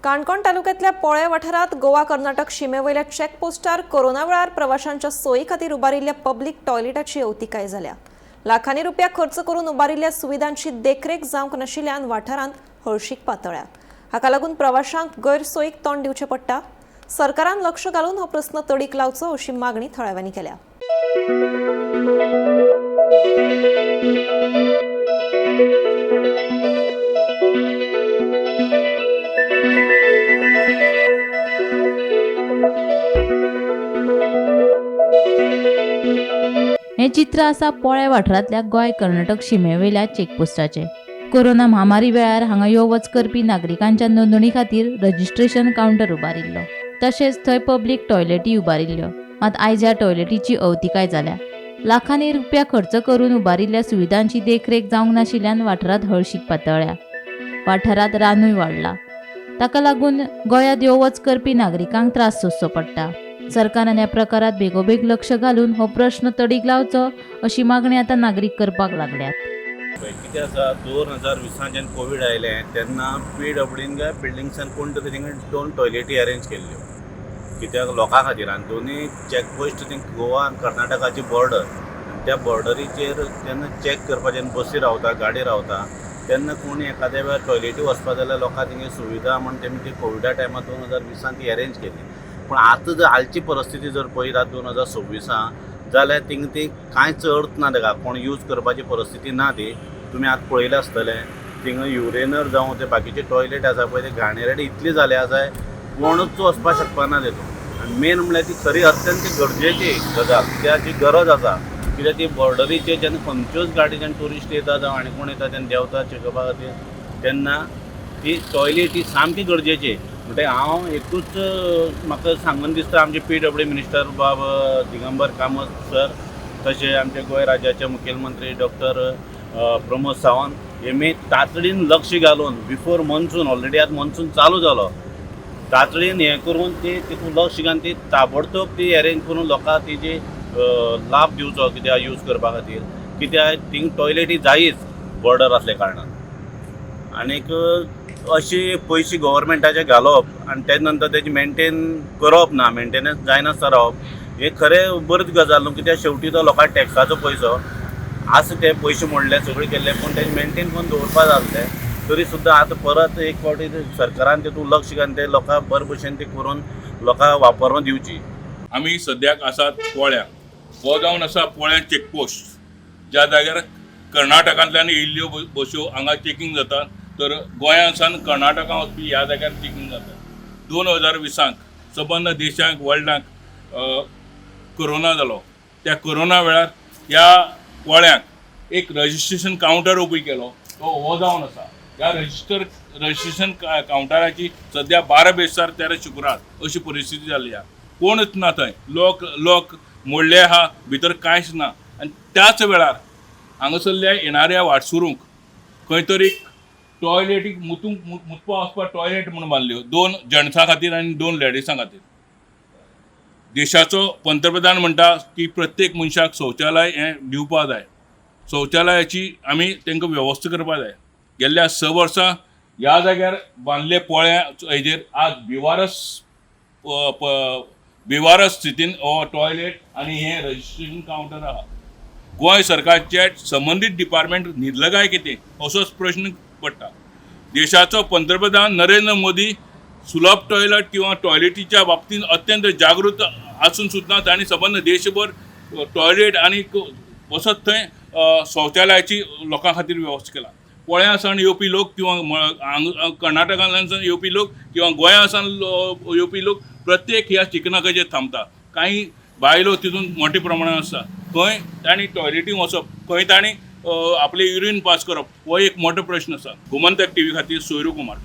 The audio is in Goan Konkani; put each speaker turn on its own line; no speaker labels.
काणकोण तालुक्यांतल्या पोळ्या वाठारांत गोवा कर्नाटक शिमेवयल्या चेकपोस्टार कोरोना वेळार प्रवाशांच्या सोयी खातीर उबारिल्ल्या पब्लीक टॉयलेटाची अवतिकाय जाल्या. लाखांनी रुपया खर्च करून उबारिल्ल्या सुविधांची देखरेख जावंक नाशिल्ल्यान वाठारांत हळशीक पातळ्ळ्या. हाका लागून प्रवाशांक गैरसोयीक तोंड दिवचें पडटा. सरकारान लक्ष घालून हो प्रस्न तडीक लावचो अशी मागणी थळाव्यांनी केल्या.
हें चित्र आसा पोळ्या वाठारांतल्या गोंय कर्नाटक शिमेवयल्या चेकपोस्टाचें. कोरोना म्हामारी वेळार हांगा यो वच करपी नागरिकांच्या नोंदणी खातीर रजिस्ट्रेशन कावंटर उबारिल्लो, तशेंच थंय पब्लीक टॉयलेटी उबारिल्ल्यो. मात आयज ह्या टॉयलेटीची अवतिकाय जाल्या. लाखांनी रुपया खर्च करून उबारिल्ल्या सुविधांची देखरेख जावंक नाशिल्ल्यान वाठारांत हळशीक पातळ्ळ्या. वाठारांत रानूय वाडला, ताका लागून गोंयांत यो वच करपी नागरिकांक त्रास सोंसचो पडटा. सरकारान ह्या प्रकारात बेगोबेग लक्ष घालून हो प्रश्न तडीक लावचो अशी मागणी आतां नागरीक करपाक लागल्यात.
पळय कितें आसा, 2020 जेन्ना कोवीड आयलें तेन्ना पीडब्ल्यूडीन काय बिल्डिंग्सान कोण तरी थिंगा दोन टॉयलेटी अरेंज केल्ल्यो, कित्याक लोकां खातीर. आनी दोनूय चॅकपोस्ट थिंग गोवा आनी कर्नाटकाची बॉर्डर, आनी त्या बॉर्डरीचेर जेन्ना चॅक करपाक जेन्ना बसी रावता, गाडी रावता, तेन्ना कोणी एखाद्या वेळार टॉयलेटी वचपा जाल्यार लोकांक थिंगा सुविधा म्हण तेमी ती कोविडा टायमार 2020 ती अरेंज केली. पूण आतां जर आयची परिस्थिती जर पळयत आतां 2026 जाल्यार थिंगा ती कांयच अर्थ ना, तेका कोण यूज करपाची परिस्थिती ना ती. तुमी आतां पळयलें आसतलें, थिंगा युरेनर जावं ते बाकीचे टॉयलेट आसा पळय, ते घाणेरडे इतले जाले आसाय, कोणूच वचपाक शकपाना तेतून. आनी मेन म्हणल्यार ती खरी अत्यंत गरजेची गजाल, कित्याक जी गरज आसा, कित्याक ती बॉर्डरीचेर जेन्ना खंयच्योच गाडी जेन्ना ट्युरिस्ट येता जावं आनी कोण येता, तेन्ना देंवता चॅकअपा खातीर, तेन्ना ती टॉयलेट ही सामकी गरजेची. म्हणटकीर हांव एकूच म्हाका सांगून दिसता, आमचे पीडब्ल्यू मिनिस्टर बाब दिगंबर कामत सर, तशें आमचे गोंय राज्याचे मुखेलमंत्री डॉक्टर प्रमोद सावंत हेमी तातडीन लक्ष घालून बिफोर मॉन्सून, ऑलरेडी आतां मॉन्सून चालू जालो, तातडीन हें करून ती तितून लक्ष घालून ती ताबडतोब ती अरेंज करून लोकांक तेजी लाभ दिवचो, कित्याक यूज करपा खातीर, कित्याक थिंग टॉयलेटी जायीच बॉर्डर आसल्या कारणान. आनीक अशी पयशे गव्हर्मेंटाचे घालप आनी तेजे नंतर तेजी मेंटेन करप ना, मेंटेनन्स जायनासतना रावप, हे खरें बरीच गजाल न्हू. कित्याक शेवटी तो लोकांक टॅक्साचो पयसो आसा, ते पयशे मोडले, सगळें केल्ले, पूण तेजें मेंटेन करून दवरपा जाय आसलें. तरी सुद्दां आतां परत एक फावटी सरकारान तितून लक्ष घालून ते लोकांक बरे भशेन ते करून लोकांक वापरून दिवची.
आमी सद्याक आसात पोळ्या. हो जावन आसा पोळ्या चेकपोस्ट, ज्या जाग्यार कर्नाटकांतल्यान येयल्ल्यो बश्यो हांगा चेकींग जाता, तर गोंयांसान कर्नाटका वचपी ह्या जाग्यार चेकींग जाता. 2020 सबंद देशाक, वर्ल्डाक कोरोना जालो. त्या कोरोना वेळार ह्या पोळ्याक एक रजिस्ट्रेशन कावंटर उबी केलो, तो हो जावन आसा. ह्या रजिस्ट्रेशन कावंटराची सद्या 12 बेसार 13 शुक्रार अशी परिस्थिती जाल्ली आहा. कोणच ना थंय, लोक लोक मोडले आहा, भितर कांयच ना. आनी त्याच वेळार हांगासरल्या येणाऱ्या वाटसुरूंक खंय तरी टॉयलेटीक मुतूंक मुतपा वचपाक टॉयलेट म्हूण बांदल्यो, 2 जेंट्सां खातीर आनी 2 लेडिसां खातीर. देशाचो पंतप्रधान म्हणटा की प्रत्येक मनशाक शौचालय हें दिवपा जाय, शौचालयाची आमी तांकां वेवस्था करपा जाय. गेल्ल्या 6 वर्सां ह्या जाग्यार बांदले पोळ्या हेजेर आज बेवारस स्थितीन हो टॉयलेट आनी हें रजिस्ट्रेशन कावंटर आहा. गोंय सरकारचे संबंदीत डिपार्टमेंट न्हिदलं काय कितें असोच प्रश्न पडटा. देशाचो पंतप्रधान नरेंद्र मोदी सुलभ टॉयलेट किंवा टॉयलेटीच्या बाबतींत अत्यंत जागृत आसून सुद्दां तांणी सबंद देशभर टॉयलेट आनी वचत थंय शौचालयाची लोकां खातीर वेवस्था केला. पोळ्या सावन येवपी लोक किंवा कर्नाटकांतल्यान येवपी लोक किंवा गोंया सावन येवपी लोक प्रत्येक ह्या चिकनाकाचेर थांबता. कांय बायलो तितून मोठ्या प्रमाणात आसता, खंय तांणी टॉयलेटीक वचप, खंय तांणी आपलें युरीन पास करप, हो एक मोठो प्रश्न आसा. गोमंतक टीव्ही खातीर सोयरू कुमार.